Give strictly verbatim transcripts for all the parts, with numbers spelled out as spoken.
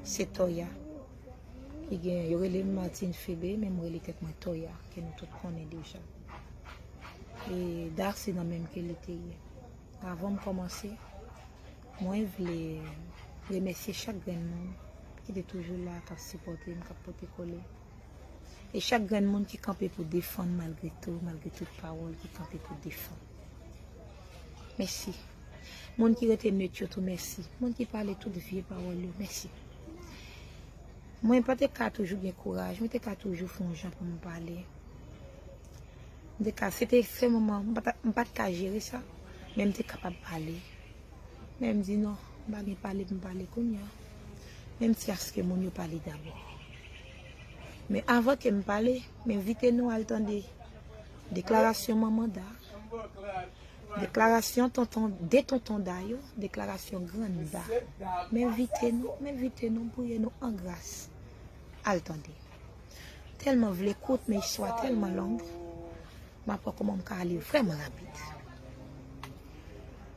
Se Toya. Li gen, yo rele m Martine Febe, men m rele tèt mwen Toya, ke nou tout konnen deja. E Da se nan menm ke li te ye. Avan m kòmanse, mwen vle remèsye chak grenn moun ki te toujou la, k ap sipòte m, k ap pote kole. E chak grenn moun ki kanpe pou defann malgre tou, malgre tout pawòl ki kanpe pou defann. Mèsi. Moun ki rete net yo tou, mèsi. Moun ki pale tout vye pawòl yo, mèsi. Mwen pa te ka toujou gen kouraj, mwen te ka toujou fè yon jan pou m pale. M te ka, se te ekstrèmman, m pa ta- m pa t ka jere sa, men m te kapab pale. Men m di non, m pa gen pale pou m pale kounye a. Men m ti aske moun yo pale dabò. Men avan ke m pale, m envite nou al tande deklarasyon manman Da, deklarasyon tonton, de tonton Da yo, deklarasyon grann Da. M envite nou, m envite nou, m priye nou an gras. Al tande. Tèlman vle kout, men istwa tèlman long. M ap wè kòman m ka ale vrèman rapid.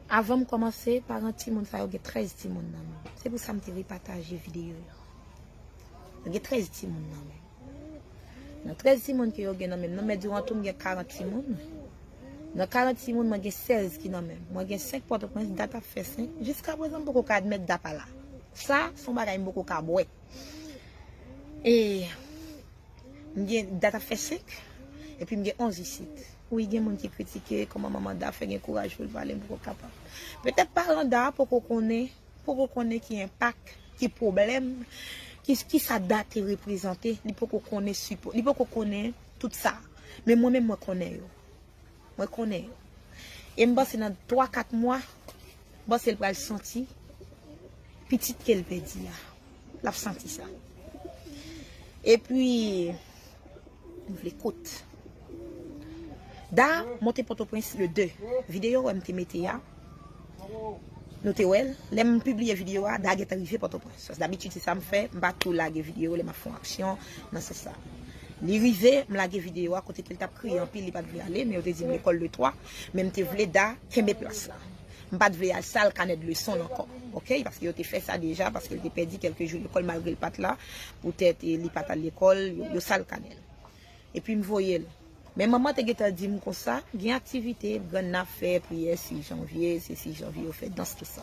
Avan m kòmanse, paran timoun sa yo gen trèz timoun nan men m. Se pou sa m te repataje videyo yo. Yo gen trèz timoun nan men m. Nan trèz timoun ke yo gen nan men m, nan men Durantou m gen karant timoun. Nan karant timoun, mwen gen sèz ki nan men m. Mwen gen senk Pòtoprens, Dat ap fè senk. Jiska prezan, m poko ka admèt Da pa la. Sa, se yon bagay m poko ka bwè. E m gen Dat ap fè senk, epi m gen onz isit. Wi, gen moun ki kritike kòman manman Da fè gen kouraj pou l pale, m poko kapab. Petèt paran Da poko konnen, poko konnen ki enpak, ki pwoblèm, ki, ki sa Da te reprezante, li poko konnen sipò, li poko konnen tout sa. Men mwen menm mwen konnen yo. Mwen konnen yo. E m panse nan twa, kat mwa, m panse l pral santi pitit ke l pèdi a. L ap santi sa. Epi, m vle kout. Da monte Pòtoprens le de. Videyo wè m te mete a. Nou te wè l. Lè m pibliye videyo a, Da gentan rive Pòtoprens. Paske dabitid se sa m fè, m pa tou lage videyo lè m ap fè yon aksyon nan sans sa. Li rive, m lage videyo a kote ke l t ap kriye anpil, li pa t vle ale, men yo te di m lekòl le twa, men m te vle Da kenbe plas la. M pa t vle al sal kanè de leson l ankò, oke? Paske yo te fè sa deja, paske l te pèdi kèlke jou lekòl malgre l pa t la, poutèt, e, li pa t al lekòl, yo, yo sal kanè l. Epi m voye l. Men manman te gentan di m konsa, gen aktivite grann nan ap fè, priyè sis janvye, se sis janvye yo fè dans tout sa.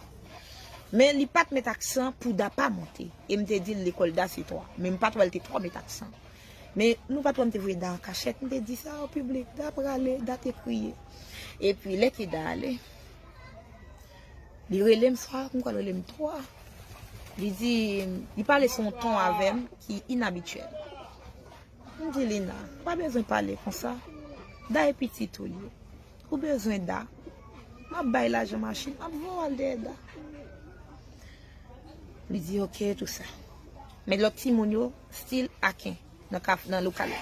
Men li pa t met aksan pou Da pa monte. E m te di l lekòl Da se twa. Men m pa t wè l te twò met aksan. Men nou pa t wè m te voye Da an kachèt, m te di sa o piblik, Da prale, Da te kriye. Epi lè ke Da ale, li rele m swa, m kwè l rele m twa. Li di, li pale sou yon ton avè m ki inabityèl. M di Lina, pa bezwen pale konsa. Da e pitit ou li ye. Ou bezwen Da. M ap bay lajan machin, m ap voye w al dèyè Da. Li di oke, tou sa. Men lòt timoun yo still aken nan kaf, nan lokal la.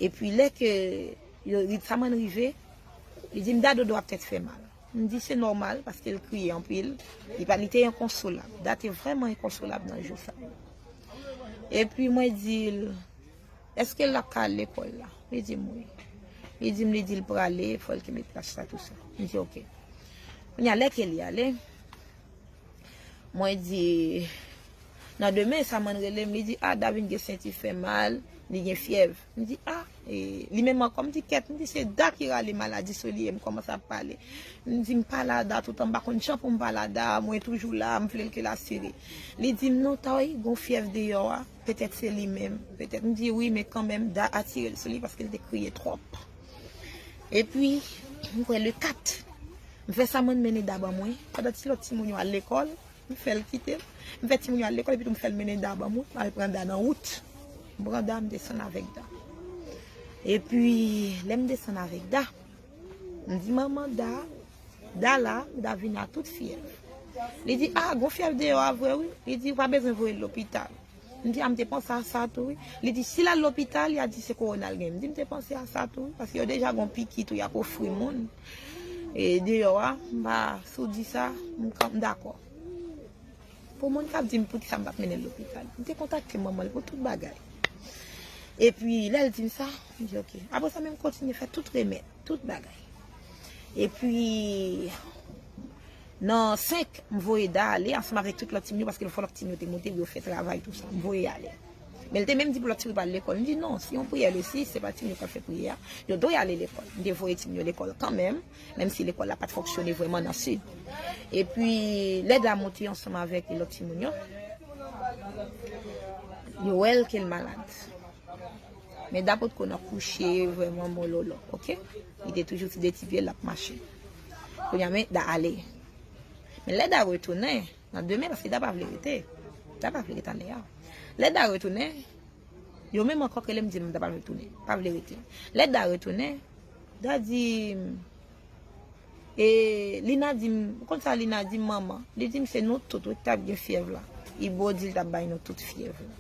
Epi lè ke yo, Ritsaman rive, li di m Da dodo ap tèt fè mal. M di se nòmal paske l kriye anpil. Li pa, li te enkonsolab. Da te vrèman enkonsolab nan jou sa. Epi mwen di l, èske l ap ka al lekòl la? Li di m wi. Li di m, li di l prale, fò l kenbe plas la, tou sa. M di oke. Kounye a, lè ke li ale, mwen di, nan demen, Samann rele m, li di, a, Da vin gen senti fè mal, li gen fyèv. M di, a, e, li menm ankò, m di, kèt, m di, se Da ki rale maladi sou li, e m kòmanse ap pale. M di, m pale a Da toutan, m pa konn jan pou m pale a Da, mwen toujou la, m vle l ke l asire. Li di m, non, Toy, gon fyèv deyò a, petèt se li menm, petèt. M di, wi, men kanmenm, Da atire l sou li paske l te kriye twòp. Epi, m kwè le kat, m fè Samann mennen Da ban mwen, pandan ti lòt timoun yo al lekòl, m fè l kite m. M fè timoun yo al lekòl, epi tou m fè l mennen Da ban mwen, m al pran Da nan wout. M pran Da, m desann avèk Da. Epi, lè m desann avèk Da, m di manman Da, Da la, Da vin a tout fyèv. Li di, a, gon fyèv deyò a vre wi. Li di, ou pa bezwen voye l lopital. M di, a, m te panse a sa tou wi. Li di, si l al lopital, y a di se kowona l gen. M di, m te panse a sa tou wi, paske yo deja gon piki tou y ap ofri moun. E deyò a, m pa, si w di sa, m, m dakò. Pou moun k ap di m poukisa m pa t mennen l lopital. M te kontakte manman l pou tout bagay. Epi, lè l di m sa, m di oke. Apre sa, men m kontinye fè tout remèd, tout bagay. Epi, Nan senk, m voye Da ale ansanm avèk tout lòt timoun yo, paske fò lòt timoun yo te monte pou yo fè travay, tou sa. M voye ale. Men l te menm di pou lòt timoun yo pa al lekòl. M di non, si yon priyè le sis, se pa timoun yo k ap fè priyè a. Yo dwe ale lekòl. M te voye timoun yo lekòl kanmenm, menm si lekòl la pa t fonksyone vrèman nan sid. Epi, lè Da monte ansanm avèk lòt timoun yo, yo wè l ke l malad. Men Da potko nan kouche vrèman mololo, oke? Li te toujou sou de ti pye l ap mache. Kounye a, men Da ale. Men lè Da retounen, nan demen, paske Da pa vle rete. Da pa vle rete anlè a. Lè Da retounen, yo menm ankò k rele m di m Da pa vle tounen, pa vle rete. Lè Da retounen, Da di m, e Lina di m, ou konn sa Lina di m, manman? Li di m se nou tout wi k t ap gen fyèv la. Ibo di l t ap bay nou tout fyèv la.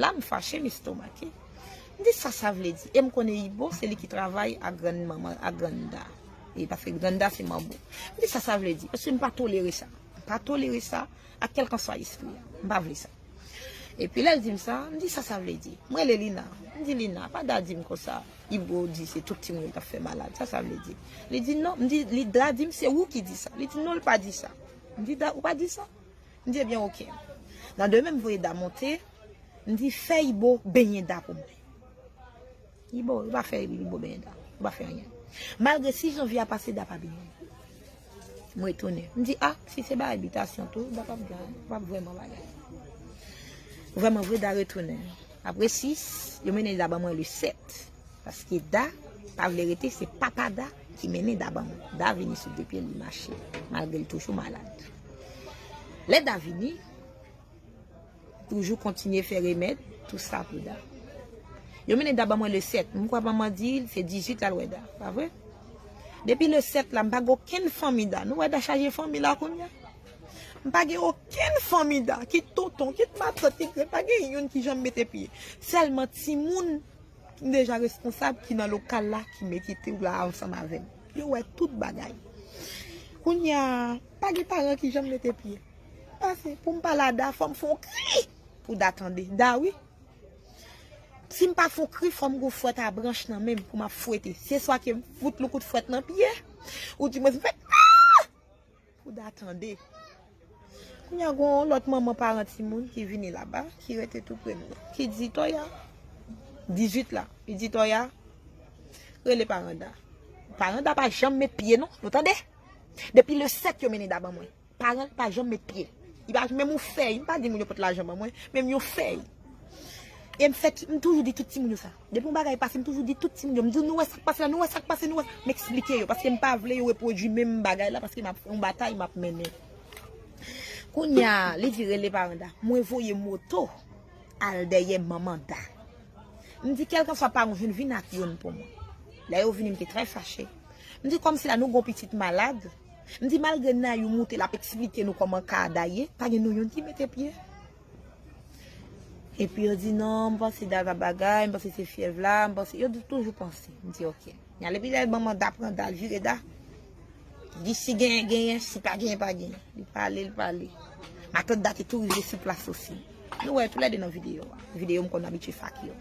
La m fache, m estomake. M di sa sa vle di. E m konnen Ibo se li ki travay ak grann manman, ak grann Da. E paske grann Da se manbo. M di sa sa vle di. Paske m pa tolere sa. M pa tolere sa ak kèlkanswa espri a. M pa vle sa. Epi lè l di m sa, m di sa sa vle di. M rele Lina. M di Lina, pa Da di m konsa. Ibo di se tout timoun yo k ap fè malad. Sa sa vle di. Li di non. M di, li Da di m se ou ki di sa. Li di non, l pa di sa. M di Da, ou pa di sa? M di ebyen oke. Nan demen m voye Da monte, m di fè Ibo benyen Da pou mwen. Ibo, yo pa fè Ibo benyen Da. Yo pa fè anyen. Malgre sis janvye a pase, Da pa benyen. M retounen. M di a, si se bagay bitasyon tou, Da p ap gen, p ap vrèman bagay. Vrèman vre, Da retounen. Apre sis, yo mennen Da ban mwen le sèt. Paske Da pa vle rete, se papa Da ki mennen Da ban mwen. Da vini sou de pye l, li mache, malgre l toujou malad. Lè Da vini, toujou kontinye fè remèd, tou sa pou Da. Yo mennen Da ban mwen le sèt. M kwè manman di l se dizuit l al wè Da, pa vre? Depi le sèt la, m pa gen okenn fanmi Da. Nou wè Da chaje fanmi la kounye a? M pa gen okenn fanmi Da, kit tonton, kit matant, kit grann, pa gen youn ki janm mete pye. Sèlman timoun ki deja responsab ki nan lokal la ki mete tou la ansanm avè m. Yo wè tout bagay. Kounye a, pa gen paran ki janm mete pye. Pase, pou m pale a Da, fò m fè yon kri pou Da tande. Da wi. Si m pa fè yon kri, fò m gen yon fwèt a branch nan men m pou m ap fwete. Se swa ke m fout l yon kout fwèt nan pye, ou di mwen m fè pou Da tande. Kounye a, gen yon lòt manman paran timoun ki vini laba, ki rete tou pre m nan, ki di Toya, dizuit la, li di Toya, rele paran Da. Paran Da pa janm met pye non, nou tande? Depi le sèt yo mennen Da ban mwen. Paran l pa janm met pye. Li pa menm yon fèy, m pa di moun yo pot lajan ban mwen, menm yon fèy. E m fè, m toujou di tout timoun yo sa. Depi yon bagay pase, m toujou di tout timoun yo. M di, nou wè sa k pase la, nou wè sa k pase, nou wè sa. M eksplike yo, paske m pa vle yo repwodui menm bagay la, paske m ap fè yon batay, m ap mennen. Kounye a, li di rele paran Da. Mwen voye moto al dèyè manman Da. M di, kèlkanswa paran w jwenn, vin ak youn pou mwen. Lè yo vini, m te trè fache. M di, kòmsi la, nou gon pitit malad. M di, malgre Nayou moute, l ap eksplike nou kòman ka a Da ye, pa gen nou youn ki mete pye. Epi yo di non, m panse Da t ap bagay, m panse se fyèv la, m panse, yo di toujou panse. M di oke. Kounye a, epi lè manman Da pran Da, l vire Da. Li di si genyen, genyen, si pa genyen, pa genyen. Li pale, li pale. Matant Da te tou rive sou plas osi. Nou wè toulède nan videyo a. Videyo m konn abitye fè ak yo.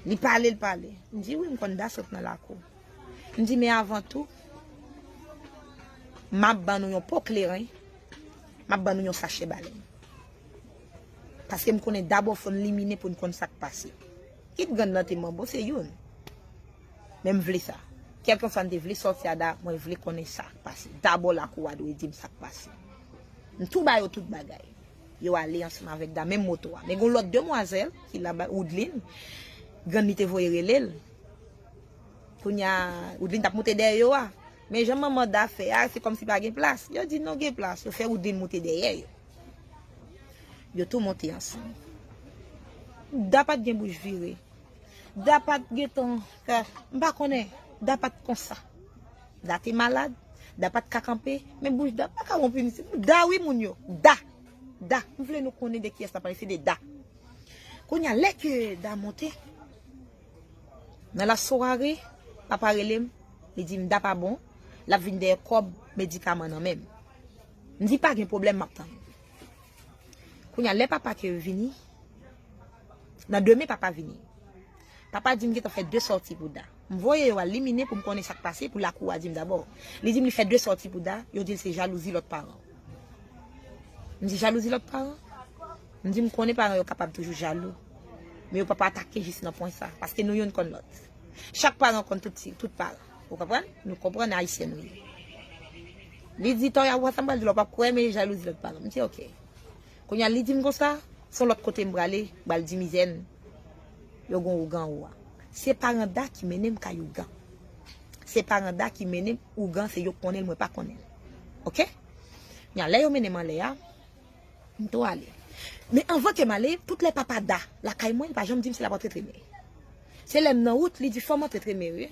Li pale, li pale. M di wi, m konn Da sot nan lakou. M di men avan tou, m ap ban nou yon po kleren, m ap ban nou yon sachè balen. Paske m konnen Da bò fò n limine pou n konn sa k pase. Kit grann nan te manbo, se youn. Men m vle sa. Kèlkanswa n te vle sòti a Da, mwen vle konnen sa k pase. Da bò lakou a dwe di m sa k pase. M tou ba yo tout bagay. Yo ale ansanm avèk Da, menm moto a. Men gen yon lòt demwazèl ki laba, Woodline, grann li te voye rele l. Kounye a, Woodline t ap moute dèyè yo a. Men jan manman Da fè a, se kòmsi pa gen plas. Yo di non, gen plas. Yo fè Woodline moute dèyè yo. Yo tou monte ansanm. Da pa t gen bouch vire. Da pa t gentan, ka, m pa konnen. Da pa t konsa. Da te malad. Da pa t ka kanpe. Men bouch Da pa ka wonpini. Da wi moun yo. Da. Da. M vle nou konnen de kiyès n ap pale. Se de Da. Kounye a, lè ke Da monte, nan lasware, papa rele m, li di m Da pa bon, l ap vin dèyè kòb medikaman nan men m. M di pa gen pwoblèm, m ap tann. Kounye a, lè papa ke vini, nan demen papa vini. Papa di m gentan fè de sòti pou Da. M voye yo al Limine pou m konnen sa k pase, pou lakou a di m dabò. Li di m li fè de sòti pou Da, yo di l se jalouzi lòt paran. M di jalouzi lòt paran? M di m konnen paran yo kapab toujou jalou. Men yo p ap atake jis nan pwen sa, paske nou youn konn lòt. Chak paran konn tout ti, tout paran. Ou konprann? Nou konprann ayisyen nou ye. Li di, Toya, ou wè sa m pral di la, w p ap kwè, men jalouzi lòt paran. M di, oke. Kounye a, li di m konsa, se yon lòt kote m prale, m pral di mizè n, yo gon ougan ou a. Se paran Da ki mennen m kay ougan. Se paran Da ki mennen m ougan, se yo k konnen l, mwen pa konnen l. Oke? Kounye a, lè yo mennen m anlè a, m tou ale. Men anvan ke m ale, tout lè papa Da lakay mwen, li pa janm di m si l ap antre tremen. Se lè m nan wout, li di, fò m antre tremen, wi.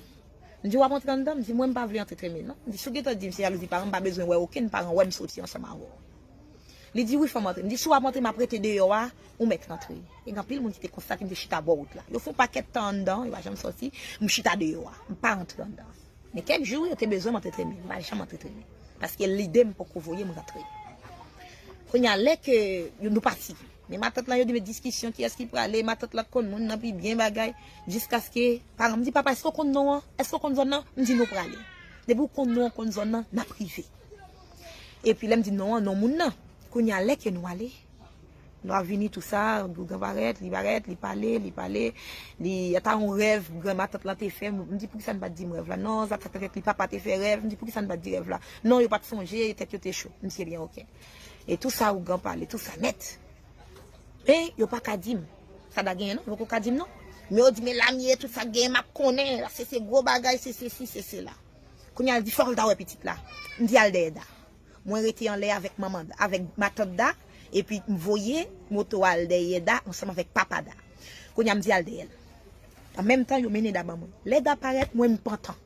M di, w ap antre anndan? M di, mwen, m pa vle antre tremen, non. M di, si w gentan di m se jalouzi paran, m pa bezwen wè okenn paran wè m soti ansanm avè w. Li di, wi, fò m antre. M di, si w ap antre, m ap rete deyò a, ou mèt rantre. E gen anpil moun ki te konstate m te chita bò wout la. Yo fè yon pakèt tan anndan, yo pa janm sòti, m chita deyò a. M pa rantre anndan. Men kèk jou, yo te bezwen m antre tremen. M pa janm antre tremen. Paske lide m poko voye m rantre. Kounye a, lè ke yo, nou pati. Men matant lan, yo di, men diskisyon, kiyès ki prale, matant lan konn moun nan pi byen bagay. Jiskaske, paran m di, papa, èske w konn non an? Èske w konn zòn nan? M di, nou prale. Depi w konn non an, konn zòn nan, n ap rive. Epi lè m di non an, non moun nan. Kounye a, lè ke nou ale, lwa vini, tou sa, ougan parèt, li parèt, li pale, li pale, li ata yon rèv granmatant lan te fè, m di, poukisa n pa t di m rèv la? Non, sa t fèt, li papa te fè rèv, m di, poukisa n pa t di rèv la? Non, yo pa t sonje, tèt yo te cho. M di, ebyen, oke. E tou sa, ougan pale, tou sa nèt. Men, yo pa ka di m. Sa Da genyen, non, yo poko ka di m, non. Men yo di, men Lamye, tout sa k genyen, m ap konnen, se, se gwo bagay, se sesi, se sela. Kounye a, l di, fòk l ta wè pitit la. M di, al dèyè Da. Mwen rete anlè avèk manman, avèk matant Da, epi m voye moto a al dèyè Da ansanm avèk papa Da. Kounye a m di al dèyè l. An menm tan, yo mennen Da ban mwen. Lè Da parèt, mwen m pantan.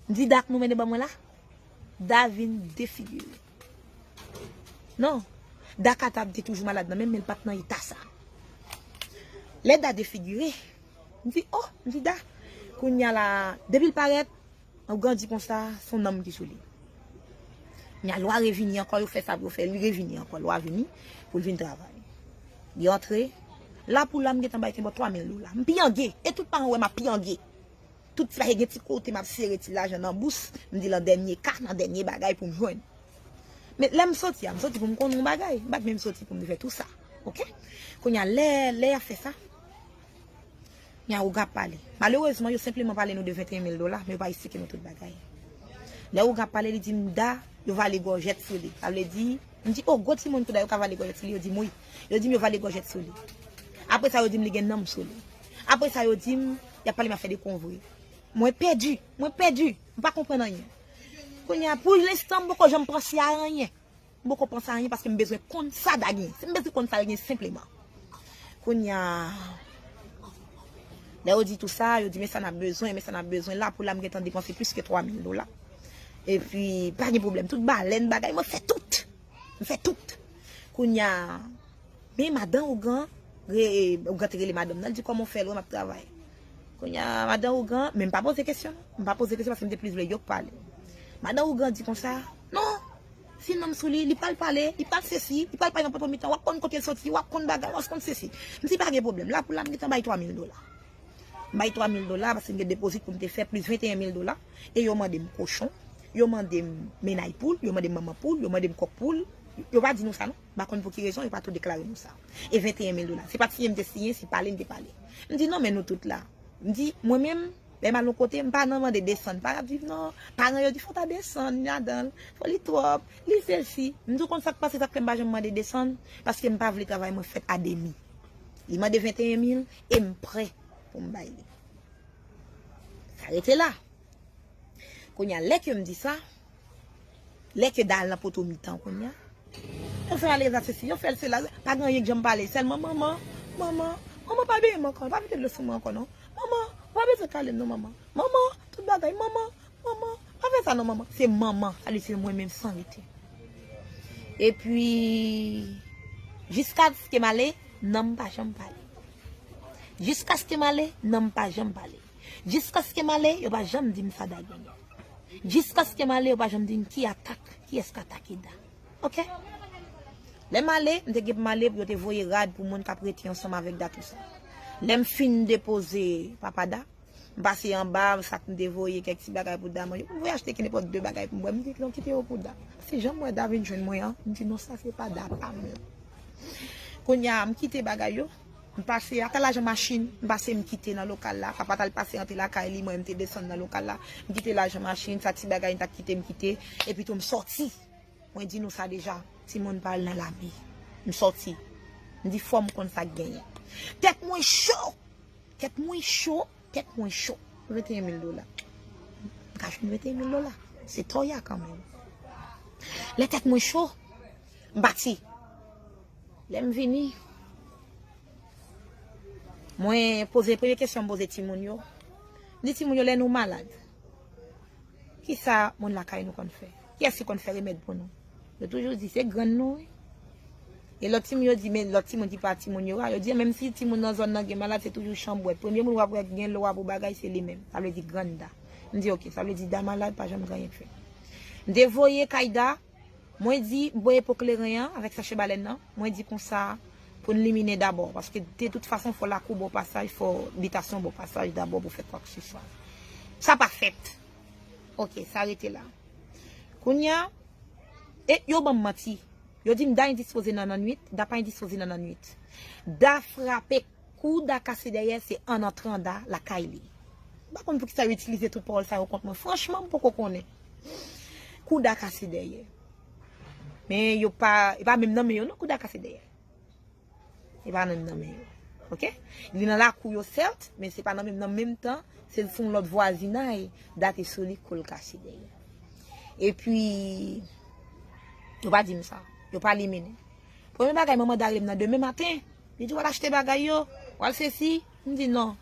M di Da k nou mennen ban mwen la? Da vin defigire. Non. Da kapab te toujou malad nan men m, men l pa t nan eta sa. Lè Da defigire, m di, oh, m di Da. Kounye a la, depi l parèt, Ougan di konsa, se yon nanm ki sou li. Nya lwa revini ankò, yo fè sa pou yo fè, li revini ankò, lwa vini pou l vin travay. Li antre, la pou la, m gentan bay kenbòt twa mil dola. M pyangé, e tout paran wè m ap pyangé. Tout ti bagay gen ti kote m ap sere ti lajan nan bous, m di lan dènye ka, nan dènye bagay pou m jwenn. Men lè m soti a, m soti pou m konn yon bagay, m pa t menm soti pou m te fè tou sa. Oke? Kounye a, lè, lè y ap fè sa, Nya Ougan ap pale. Malerezman, yo senpleman pale nou de venteyen mil dola, men yo pa esplike nou tout bagay. Lè Ougan ap pale, li di m Da, yo vale gòjèt sou li. Sa vle di, m di, oh, gwo timoun tou Da, yo ka vale gòjèt sou li, yo di m wi. Yo di m yo vale gòjèt sou li. Apre sa, yo di m li gen nanm sou li. Apre sa, yo di m, y ap pale m afè de konvre. Mwen pèdi, mwen pèdi, m pa konprann anyen. Kounye a, pou lenstan, m poko janm panse a anyen. M poko panse a anyen paske m bezwen konn sa Da gen. Si m bezwen konn sa l gen senpleman. Kounye a, lè yo di tou sa, yo di, men sa n ap bezwen, men sa n ap bezwen. La pou la, m gentan depanse plis ke twa mil dola. Epi, pa gen pwoblèm. Tout balèn, bagay, mwen fè tout. M fè tout. Kounye a, men madan Ougan, re, Ougan te rele madanm nan, l di, kòman w fè l wè m ap travay? Kounye a, madan Ougan, men m pa poze kesyon, non. M pa poze kesyon paske m te plis vle yo k pale. Madan Ougan di konsa, non, si nanm sou li, li pral pale, li pral sesi, li pral pale nan poto mitan, w ap konn kote l soti, w ap konn bagay, w ap konn sesi. M di pa gen pwoblèm, la pou la, m gentan bay twa mil dola. M bay twa mil dola paske m gen depozit pou m te fè, plis venteyen mil dola, e yo mande m kochon, yo mande m mennay poul, yo mande m manman poul, yo mande m kòk poul. Yo pa di nou sa, non. M pa konn pou ki rezon, yo pa tou deklare nou sa. E venteyen mil dola. Se pa t siyen m te siyen, se pale m te pale. M di, non, men nou tout la. M di, mwen menm, lè m al yon kote, m pa nan mande desann. Pa ap viv, non. Paran yo di, fò w ta desann ladan l. Fò li twòp. Li sesi. M di, w konn sa k pase, sa k fè m pa janm mande desann? Paske m pa vle travay mwen fèt a demi. Li mande venteyen mil e m prè pou m bay li. Sa rete la. Kounye a, lè ke m di sa, lè ke Da al nan poto mitan kounye a, yo fè l ale la sesi, yo fè l sela, pa gen anyen k janm pale, sèlman manman, manman, manman pa benyen m ankò, pa mete dlo sou mwen ankò non. Manman, ou pa bezwen kale m non manman. Manman, tout bagay, manman, manman, pa fè sa non manman. Se manman, sa vle di se mwen menm san rete. Epi, jiskaske m ale, nanm pa janm pale. Jiskaske m ale, nanm pa janm pale. Jiskaske m ale, yo pa janm di m sa Da genyen. Jiskaske m ale, yo pa janm di m ki atak, kiyès k atake Da. Oke? Lè m ale, m te gen pou m ale pou yo te voye rad pou moun k ap rete ansanm avèk Da tou sa. Lè m fin depoze papa Da, M pase anba, sak m te voye, kèk ti bagay pou Da manje. M voye achte ki nenpòt de bagay pou m bwè. M di, "Non, kite yo pou Da." Se jan m wè Da vin jwenn mwen an, m di, "Non, sa se pa Da pa m." Kounye a, m kite bagay yo. M pase, ata lajan machin, m pase, m kite nan lokal la. Papa t al pase antre lakay li, mwen, m te desann nan lokal la. M kite lajan machin, sa ti bagay, m ta kite, m kite. Epi tou, m sòti. Mwen di nou sa deja, timoun pa al nan lame. M sòti. M di, "Fò m konn sa k genyen." Tèt mwen cho! Tèt mwen cho, tèt mwen cho. Venteyen mil dola. M ka jwenn venteyen mil dola. Se toya kanmenm. Lè tèt mwen cho, m pati. Lè m vini, mwen poze, premye kesyon m poze timoun yo. M di timoun yo, "Lè nou malad, kisa moun lakay nou konn fè? Kiyès ki konn fè remèd pou nou?" Yo toujou di, "Se grann nou, wi." E lòt timoun yo di, men lòt timoun ki pa timoun yo a, yo di, "Menm si timoun nan zòn nan gen malad, se toujou chanbwèt. Premye moun w ap wè ki gen lwa pou bagay, se li menm." Sa vle di grann Da. M di, "Oke, sa vle di Da malad, pa janm gen anyen k fè." M te voye kay Da, mwen di, m voye po kleren an avèk sachè balèn nan, mwen di konsa, pou n liminen dabò, paske de tout fason, fò lakou ba w pasaj, fò bitasyon ba w pasaj dabò pou fè kwakseswa. Sa pa fèt. Oke, sa rete la. Kounye a, e yo ban m manti. Yo di m Da endispoze nan lannwit, Da pa endispoze nan lannwit. Da frape, kou Da kase dèyè, se an antran Da lakay li. M pa konn poukisa yo itilize tout pawòl sa yo kont mwen. Franchman, m poko konnen. Kou Da kase dèyè. Men yo pa, e pa menm nan men yo non, kou Da kase dèyè. E pa nan menm nan men yo. Oke? Li nan lakou yo, sèt, men se pa nan menm, nan menm tan, se sou yon lòt vwazinay, Da te sou li, kou l kase dèyè. Epi, yo pa di m sa. Yo pa liminen. Premye bagay, manman Da rele m nan demen maten. Li di, "W al achte bagay yo, w al sesi." M di, "Non."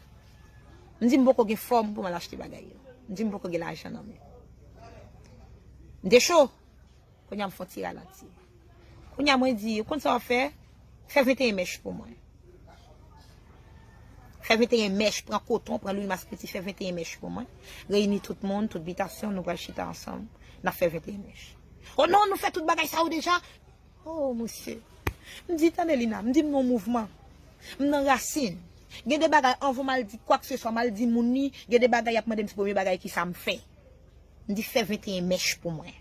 M di, "M poko gen fòm pou m al achte bagay yo." M di, "M poko gen lajan nan men." M te cho. Kounye a m fè yon ti ralanti. Kounye a mwen di, "Ou konn sa w ap fè? Fè venteyen mèch pou mwen. Fè venteyen mèch, pran koton, pran lwil maskriti, fè venteyen mèch pou mwen. Reyini tout moun, tout bitasyon, nou pral chita ansanm, n ap fè venteyen mèch." "O non, nou fè tout bagay sa yo deja." O, mesye. M di, "Tande, Lina," m di, "M nan mouvman. M nan rasin. Gen de bagay, anvan m al di kwakseswa, m al di moun li, gen de bagay y ap mande m se premye bagay ki sa m fè." M di, "Fè venteyen mèch pou mwen.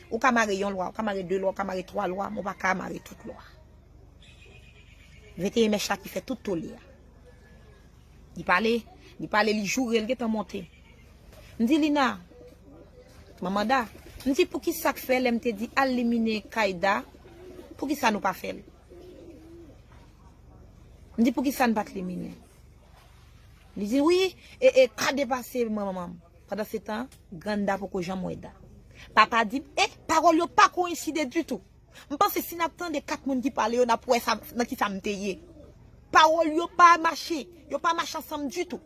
Ou ka mare yon lwa, ou ka mare de lwa, ou ka mare twa lwa, men ou pa ka mare tout lwa. Venteyen mèch la ki fè tout tole a." Li pale, li pale, li joure, li gentan monte. M di, "Lina, manman Da," m di, "Poukisa k fè lè m te di al liminen kay Da, poukisa nou pa fè l?" M di, "Poukisa n pa t liminen?" Li di, "Wi, e, e, ka depase manman m." Pandan se tan, grann Da poko janm wè Da. Papa di m, e, pawòl yo pa koyenside ditou. M panse si n ap tande kat moun ki pale yo, n ap wè sa, nan ki sa m te ye. Pawòl yo pa mache, yo pa mache ansanm ditou.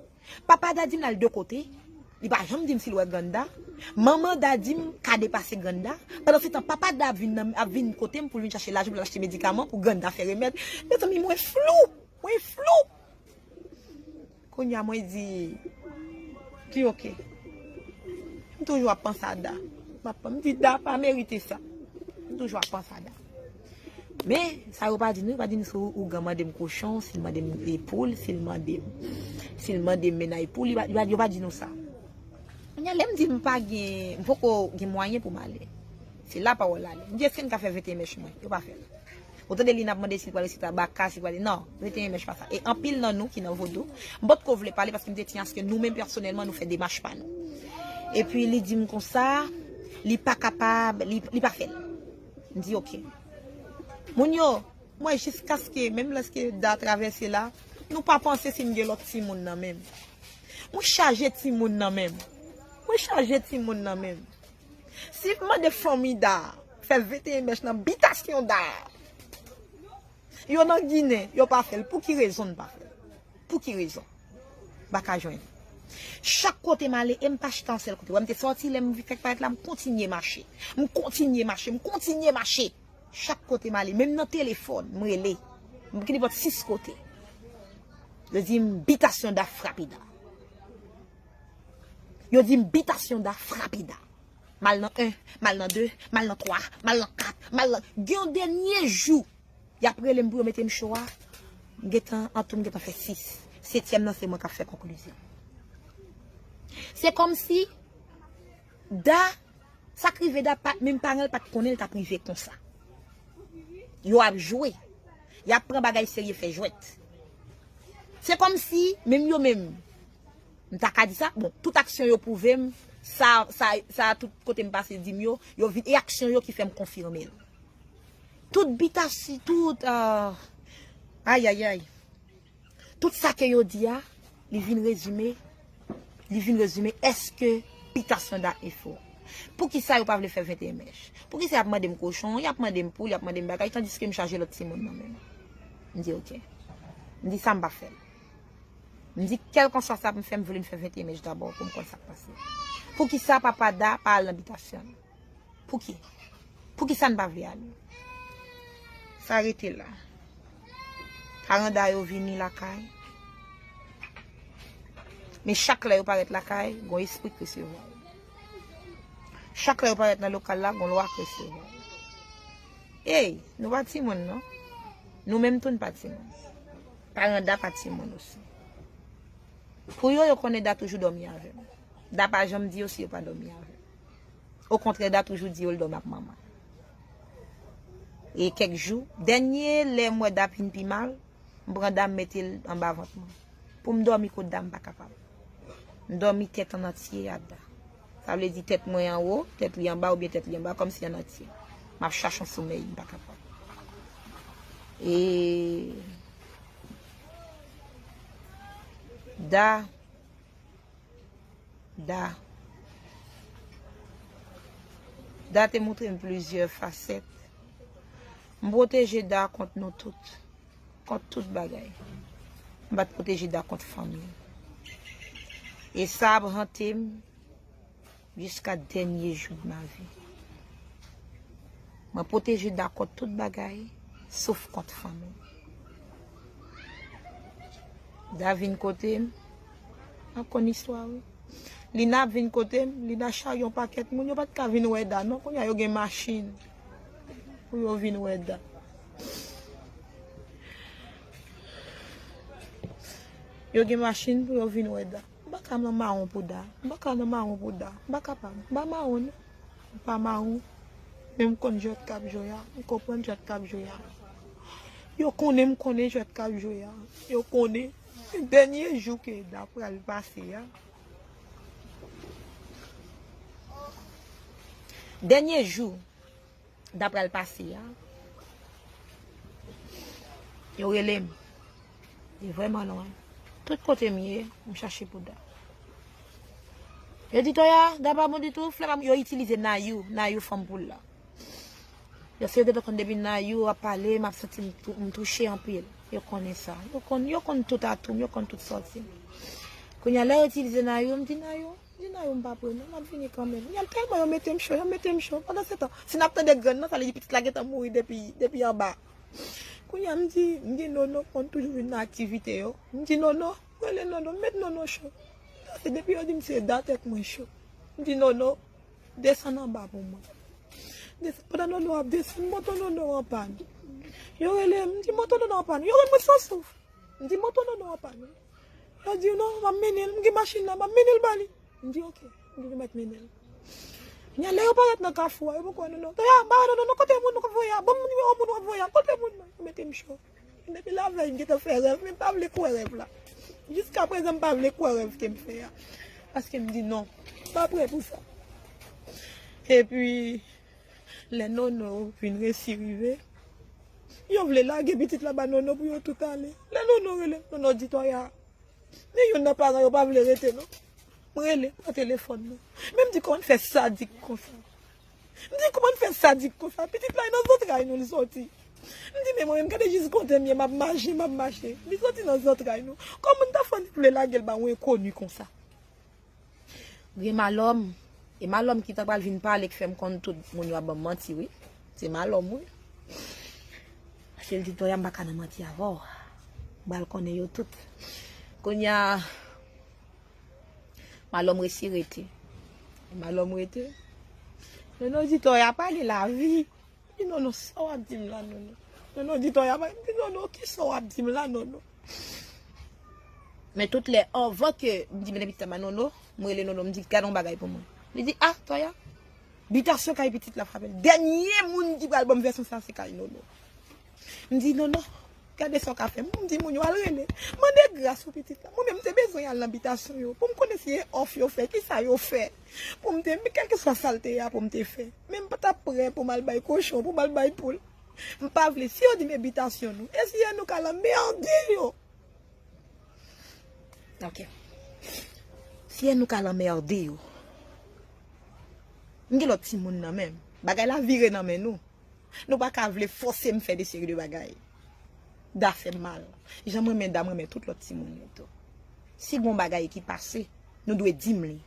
Papa Da di m l al de kote, li pa janm di m si l wè grann Da. Manman Da di m ka depase grann Da. Pandan se tan, papa Da ap vin, nan, ap vin kote m pou l vin chache lajan pou l achte medikaman pou grann Da fè remèd. Mezanmi, mwen flou, mwen flou. Kounye a mwen di, di oke. M toujou ap panse a Da. M ap, m di Da pa merite sa. M toujou ap panse a Da. Men, sa yo pa di nou, yo pa di nou si ougan mande m kochon, si l mande m poul, si l mande m, si l mande m mennaj poul, yo pa, yo pa, yo pa di nou sa. Kounye a lè m di m pa gen, m poko gen mwayen pou m ale. Se la pawòl la ale. M di, èske n ka fè venteyen mèch mwen? Yo pa fè l. Ou tande li n ap mande si l pral resite a baka, si l pral, non, venteyen mèch pa sa. E anpil nan nou ki nan vodou, m potko vle pale paske m te tyen aske nou menm pèsonèlman nou fè demach pa nou. Epi li di m konsa, li pa kapab, li, li pa fè l. M di oke. Moun yo, mwen jiskaske, menm lèske Da travèse la, nou pa panse si m gen lòt timoun nan men m. Mwen chaje timoun nan men m. Mwen chaje timoun nan men m. Si m mande fanmi Da fè venteyen mèch nan bitasyon Da, yo nan Ginen, yo pa fè l. Pou ki rezon n pa fè l? Pou ki rezon? M pa ka jwenn. Chak kote m ale, e m pa chita yon sèl kote. Wè, m te sòti, lè m fèk parèt la, m kontinye mache. M kontinye mache, m kontinye mache. Chak kote m ale, menm nan telefòn, m rele. M ki nenpòt sis kote. Yo di m bitasyon Da frape Da. Yo di m bitasyon Da frape Da. M al nan en, m al nan de, m al nan twa, m al nan kat, m al nan, gen yon dènye jou, y ap rele m pou yo mete m cho a. M gentan, antou m gentan fè sis. Setyèm nan, se mwen k ap fè konklizyon. Se kòmsi Da, sa k rive Da, pa, menm paran l pa t konnen l t ap rive konsa. Yo ap jwe. Y ap pran bagay serye fè jwèt. Se kòmsi, menm yo menm, m ta ka di sa, bon, tout aksyon yo pwouve m, sa, sa, sa, tout kote m pase di m yo, yo vin, e aksyon yo ki fè m konfime l. Tout bitasi, tout, ah, ayayay. Tout sa ke yo di a, li vin rezime, li vin rezime èske bitasyon Da efò. Poukisa yo pa vle fè venteyen mèch? Poukisa y ap mande m kochon, y ap mande m poul, y ap mande m bagay, tandiske m chaje lòt timoun nan men m? M di oke. M di sa m pa fè l. M di kèlkanswa sa pou m fè, m vle m fè venteyen mèch dabò pou m konn sa k pase. Poukisa papa Da pa al nan bitasyon l? Pouki? Poukisa n pa vle ale? Sa rete la. Paran Da yo vini lakay. Men chak lè yo parèt lakay, gon espri k resevwa yo. Chak lè yo parèt nan lokal la, gon lwa k resevwa yo. Ey, nou pa timoun non. Nou menm tou n pa timoun. Paran Da pa timoun osi. Pou yo, yo konnen Da toujou dòmi avè m. Da pa janm di yo si yo pa dòmi avè m. Okontrè, Da toujou di yo l dòmi ak manman. E kèk jou, dènye lè m wè Da vin pi mal, m pran Da m mete l anba vant mwen. Pou m dòmi kot Da m pa kapab. M dòmi tèt an antye a Da. Sa vle di tèt mwen anwo, tèt li anba oubyen tèt li anba, kòmsi an antye. M ap chache yon somèy, m pa kapab. E Da Da. Da te montre m plizyè fasèt. M pwoteje Da kont nou tout. Kont tout bagay. M pa t pwoteje Da kont fanmi l. E sa ap hante m jiska dènye jou de ma vie. Mwen pwoteje Da kont tout bagay, sof kont fanmi. Da vin kote m, m ap konn istwa wi. Lina ap vin kote m, Lina charye yon pakèt moun, yo pa t ka vin wè Da non, kounye a yo gen machin pou yo vin wè Da. Yo gen machin pou yo vin wè Da. M pa ka nan mawon pou Da. M pa ka nan mawon pou Da. M pa kapab. M pa mawon non. M pa mawon. Men m konn jwèt k ap jwe a. M konprann jwèt k ap jwe a. Yo konnen m konnen jwèt k ap jwe a. Yo konnen. Dènye jou ke Da pral pase a. Dènye jou Da pral pase a. Yo rele m. Li vrèman lwen. Tout kote m ye, m chache pou Da. Yo di Toya, Da pa bon ditou, flè pa bon, yo itilize Nayou, Nayou fanm poul la. Yo se yo gentan konn depi Nayou ap pale, m ap santi m tou- m touche anpil. Yo konnen sa. Yo konn, yo konn tout atou m, yo konn tout sòti m. Kounye a, lè yo itilize Nayou, m di Nayou, Di Nayou m pa pre non, m ap vini kanmenm. Y al tèlman yo mete m cho, yo mete m cho. Pandan se tan, si n ap tande grenn nan, sa vle di pitit la gentan mouri depi, depi anba. Kounye a m di, m di Nono konn toujou vin nan aktivite yo. M di Nono, rele Nono, m met Nono cho. Se depi yo di m se Da tèt mwen cho. M di Nono, desann anba pou mwen. Desann, pandan Nono ap desann, moto Nono an pàn. Yo rele m, m di moto Nono an pàn. Yo rann mwen san souf. M di moto Nono an pàn. Yo di non, m ap mennen l, m gen machin la, m ap mennen l ba li. M di oke, m di nou mèt mennen l. Kounye a lè yo parèt nan kafou a, yo poko wè Nono. Toya, m pa wè Nono non, kote moun nou k ap voye a? Ban m nimewo moun w ap voye a, kote moun nan? Yo mete m cho. Depi lavèy m gentan fè rèv, men m pa vle kwè rèv la. Jiska prezan m pa vle kwè rèv ke m fè a. Paske m di non, m pa prè pou sa. Epi, lè Nono vin resi rive, yo vle lage pitit la ba Nono pou yo tout ale. Lè Nono rele, Nono di Toya, men youn nan paran yo pa vle rete non. M rele, pran telefòn nan. Men m di kòman n fè sadik konsa. M di kòman n fè sadik konsa. Pitit la e nan zantray nou li soti. M di men mwen menm gade jis kote m ye, m ap mache, m ap mache. Li soti nan zantray nou. Kòman n ta fè n vle lage l ba yon enkoni konsa? Gen malòm. E malòm ki ta pral vin pale k fè m konn tout moun yo ap ban m manti wi. Se malòm wi. Paske l di Toya m pa ka nan manti avè w. M pral konnen yo tout. Kounye a, malòm resi rete. Malòm rete. Nono di Toya pa gen lavi. M di Nono, sa w ap di m la Nono? Nono di Toya pa, m di Nono, kisa w ap di m la Nono? Men tout lè, anvan ke m di, "Mennen pitit la ba Nono," m rele Nono, m di, "Gade yon bagay pou mwen." Li di, "Ah, Toya, bitasyon kay pitit la frape l." Dènye moun ki pral ban m vèsyon sa, se kay Nono. M di, "Nono, gade sa w ka fè m." M di, "Moun yo, al rele. Mande gras pou pitit la." Mwen menm, m te bezwen al nan bitasyon yo pou m konnen si e òf yo fè, ki sa yo fè. Pou m te, men kèlkeswa sa l te ye a pou m te fè. Men m pa t ap prè pou m al bay kochon, pou m al bay poul. M pa vle. Si yo di m e bitasyon nou, e si e nou k al anmède yo? Ok. Si e nou k al anmède yo. M gen lòt timoun nan men m. Bagay la vire nan men nou. Nou pa ka vle fòse m fè de seri de bagay. Da fè m mal. Jan m renmen Da, m renmen tout lòt timoun yo tou. Si gon bagay ki pase, nou dwe di m li.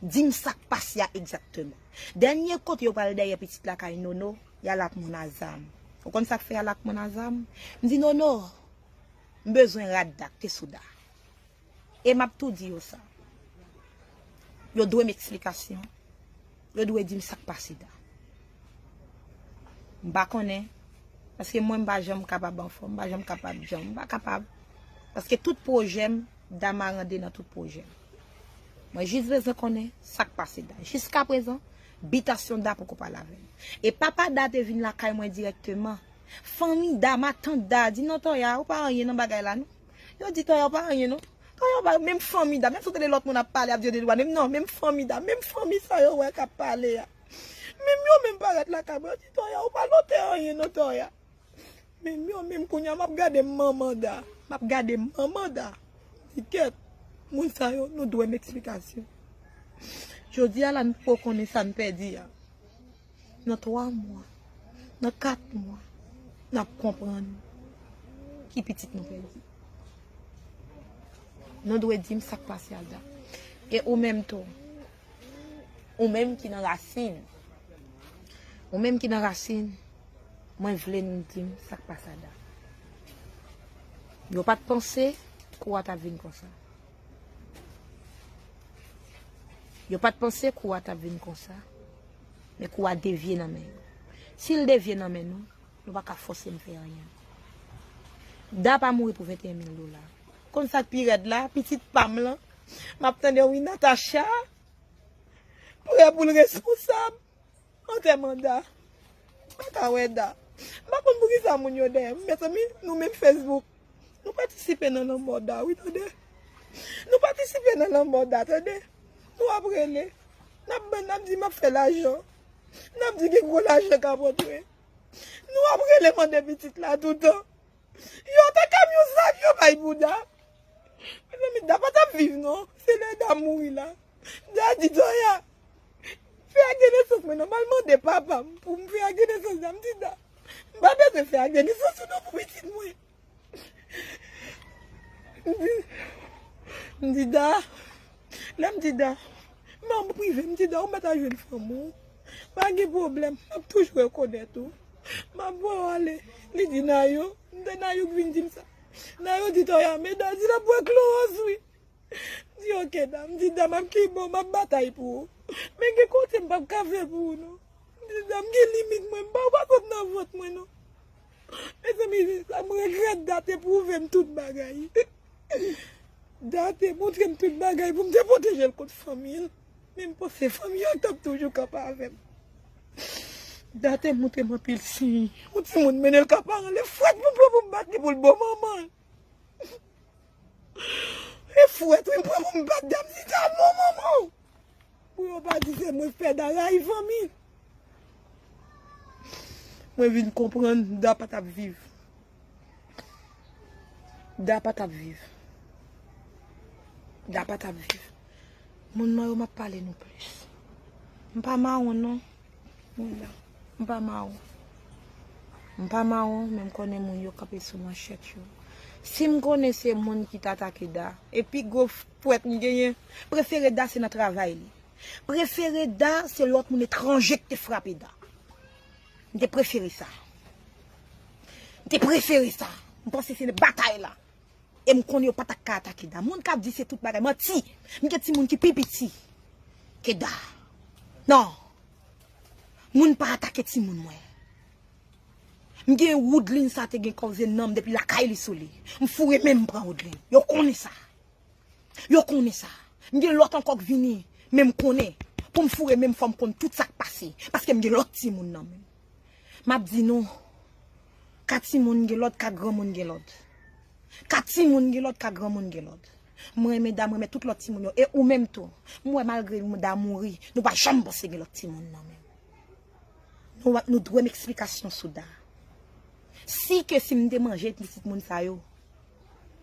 Di m sa k pase a egzakteman. Dènye kote yo pral dèyè pitit la kay Nono, y al ak moun a zam. Ou konn sa k fè y al ak moun a zam? M di, "Nono, m bezwen rad Da k te sou Da." E m ap tou di yo sa. Yo dwe m eksplikasyon. Yo dwe di m sa k pase Da. M pa konnen. Paske mwen, m pa janm kapab anfòm. M pa janm kapab janm. M pa kapab. Paske tout pwojè m, Da marande nan tout pwojè m. Mwen jis bezwen konnen sa k pase Da. Jiskaprezan, bitasyon Da poko pale avè m. E papa Da te vin lakay mwen dirèkteman. Fanmi Da, matant Da, di, "Non, Toya, ou pa anyen nan bagay la, non." Yo di, "Toya, ou pa anyen, non." Toya, ou pa, menm fanmi Da, menm si w tande lòt moun ap pale, ap di yo de dwa, menm non, menm fanmi Da, menm fanmi sa yo wè k ap pale a. Menm yo menm parèt lakay mwen, yo di, "Toya, ou pa lòtè anyen, non, Toya." Menm yo menm kounye a, m ap gade manman Da, m ap gade manman Da. Di, "Kèt, moun sa yo, nou dwe m eksplikasyon." Jodi a la, nou poko konnen sa n pèdi a. Nan twa mwa, nan kat mwa, n ap konprann ki pitit nou pèdi. Nou dwe di m sa k pase a Da. E ou menm tou, ou menm ki nan rasin, ou menm ki nan rasin, mwen vle nou di m sa k pase a Da. Yo pa t panse kou a t ap vin konsa. Yo pa t panse kou a t ap vin konsa. Men kou a devye nan men yo. Si l devye nan men nou, nou pa ka fòse m fè anyen. Da pa mouri pou venteyen mil dola. Konn sa k pi rèd la, pitit pa m lan, m ap tande, wi, Natacha prè pou l responsab antèman Da. M pa ka wè Da. M pa konn poukisa moun yo dèyè m. Mezanmi, nou menm Facebook, nou patisipe nan lanmò Da, wi, tande. Nou patisipe nan lanmò Da, tande. Nou ap rele. N ap, n ap di m ap fè lajan. N ap di gen gwo lajan k ap rantre. Nou ap rele mande pitit la toutan. Yo te kamyon zam yo bay pou Da. Mezanmi, Da pa t ap viv, non. Se lè Da mouri la. Da di Toya, "Fè ak de nesans mwen non, m al mande papa m pou m fè ak de nesans Da." M di Da, "M pa bezwen fè ak de nesans ou non pou pitit mwen." M di, m di Da, lè m di Da, manm prive, m di Da, "Ou mèt al jwenn fanm ou. Pa gen pwoblèm, m ap toujou rekonèt ou. M ap voye w ale." Li di Nayo, m di Nayo k vin di m sa. Nayo di Toya, "Men Da di l ap bwè klowòz, wi." M di, "Oke, Da." M di, "Da, m ap kenbe w, m ap batay pou ou. Men gen kote m p ap ka fè pou ou, non." M di, "Da, m gen limit mwen, m pa, ou pa sot nan vant mwen, non." Mezanmi, sa m regrèt, Da te pwouve m tout bagay. Da te montre m tout bagay pou m te pwoteje l kont fanmi l. Men m panse fanmi an t ap toujou kanpe avè m. Da te montre m anpil siy. Yon timoun mennen l ka paran l, e fwèt pou m pran pou m bat li pou l bon manman l. E fwèt, wi, m pran pou m bat Da, m di, "Da, non, manman w." Pou yo pa di se mwen fè Da rayi fanmi. Mwen vin konprann Da pa t ap viv. Da pa t ap viv. Da pa t ap viv. Moun mwen yo, m ap pale nou plis. M pa mawon, non. Wi la. M pa mawon. M pa mawon, men m konnen moun yo kanpe sou manchèt yo. Si m konnen se moun ki t atake Da, e pi gwo fwèt m genyen, prefere Da se nan travay li. Prefere Da se lòt moun etranje ki te frape Da. M te prefere sa. M te prefere sa. M panse se batay la. E m konnen yo pa t ap ka atake Da. Moun k ap di se tout bagay, manti. M gen timoun ki pi piti ke Da. Non. Moun pa atake timoun mwen. M gen Woodline, sa te gen koze nanm depi lakay li sou li. M foure men m pran Woodline. Yo konnen sa. Yo konnen sa. M gen lòt ankò k vini, men m konnen. Pou m foure men m fò m konn tout sa k pase. Paske m gen lòt timoun nan men m. M ap di nou, ka timoun gen lòd, ka granmoun gen lòd. Ka timoun gen lòd, ka granmoun gen lòd. Mwen renmen Da, mwen renmen tout lòt timoun yo. E ou menm tou. M wè malgre Da mouri, nou pa janm panse gen lòt timoun nan men m. Nou, nou dwe m eksplikasyon sou Da. Si ke si m te manje pitit moun sa yo,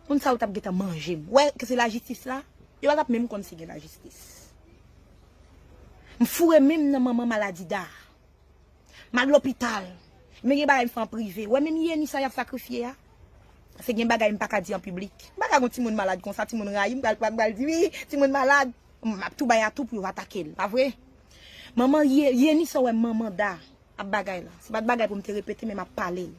moun sa yo t ap gentan manje m. Wè ke se lajistis la, yo pa t ap menm konn si gen lajistis. M foure men m nan manman maladi Da. M al lopital. Men gen bagay m fè an prive. Wè menm Yeni sa y ap sakrifye a. Paske gen bagay m pa ka di an piblik. M pa ka gon timoun malad konsa, timoun rayi m, pral, pral, pral di, "Wi, timoun malad." M ap tou bay atou pou yo atake l, pa vre? Manman Ye-, Yeni sa w wè manman Da ap bagay la. Se pa t bagay pou m te repete, men m ap pale l.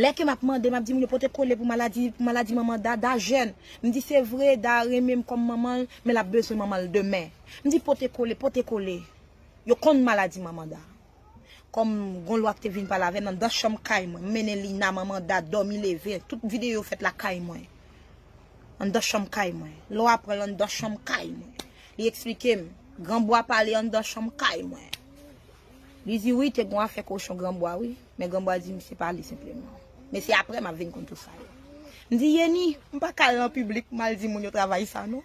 Lè ke m ap mande, m ap di moun yo pote kole pou maladi, pou maladi manman Da, Da jèn. M di se vre, Da renmen m kòm manman l, men l ap bezwen manman l demen. M di pote kole, pote kole. Yo konn maladi manman Da. Kòm gon lwa ki te vin pale avè m anndan chanm kay mwen, m mennen Lina, manman Da, dòmi leve, tout videyo fèt lakay mwen. Anndan chanm kay mwen. Lwa pran l anndan chanm kay mwen. Li eksplike m, Granbwa pale anndan chanm kay mwen. Li di wi, te gon afè kochon Granbwa wi, men Granbwa di misye pale senpleman. Men se apre m ap vin konn tout sa yo. M di Yeni, m pa ka al nan piblik, m al di moun yo travay sa non.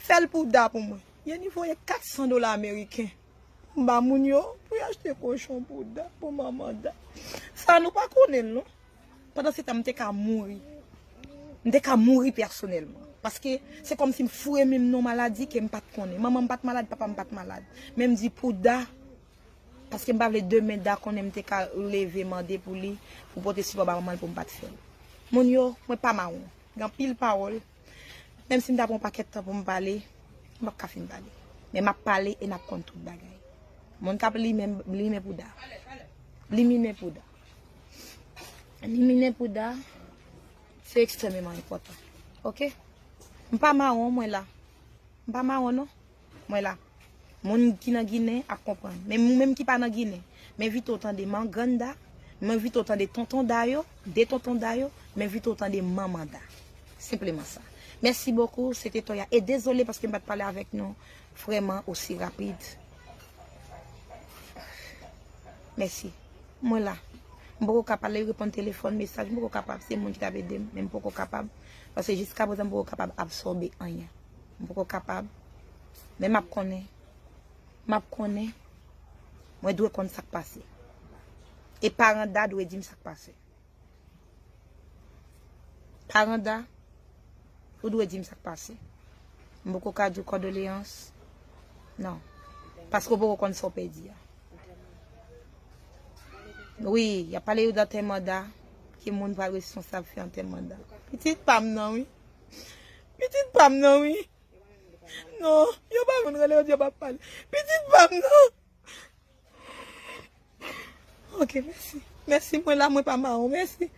Fè l pou Da pou mwen. Yeni voye kat san dola ameriken. M ba moun yo pou y achte kochon pou Da, pou manman Da. Sa nou pa konnen l non. Pandan se tan, m te ka mouri. M te ka mouri pèsonèlman. Paske se kòmsi m foure men m nan maladi ke m pa t konnen. Manman m pa t malad, papa m pa t malad. Men m di pou Da, paske m pa vle demen Da konnen m te ka leve mande pou li, pou pote sipò ba manman l pou m pa t fè l. Moun yo, mwen pa mawon. Gen anpil pawòl. Menm si m ta pran yon pakèt tan pou m pale, m p ap ka fin pale. Men m ap pale e n ap konn tout bagay. Moun k ap limen, limen pou Da. Liminen pou Da. Liminen pou Da, se ekstrèmeman enpòtan. Oke? M pa mawon, mwen la. M pa mawon, non. Mwen la. Moun ki nan Ginen ap konprann. Men moun menm ki pa nan Ginen, m envite w tande Mangrann Da, m envite w tande Tonton Da yo, de Tonton Da yo, m envite w tande Manman Da. Senpleman sa. Mèsi bokou, se te Toya. E dezole paske m pa t pale avèk nou vrèman osi rapid. Mèsi. Mwen la. M poko ka pale, reponn telefòn, mesaj, m poko kapab. Se moun ki t ap ede m, men m poko kapab. Paske jiska prezan, m poko kapab absòbe anyen. M poko kapab. Men m ap konnen. M ap konnen. Mwen dwe konn sa k pase. E paran Da dwe di m sa k pase. Paran Da, ou dwe di m sa k pase. M poko ka di w kondoleyans. Non. Paske w poko konn sa w pèdi a. Wi, y ap pale yo d antèman Da. Ki moun pral responsab fè antèman Da? Pitit pa m nan, wi. Pitit pa m nan, wi. Non, yo pa konn rele yo di yo p ap pale. Pitit pa m nan. Ok, mèsi. Mèsi, mwen la, mwen pa mawon. Mèsi.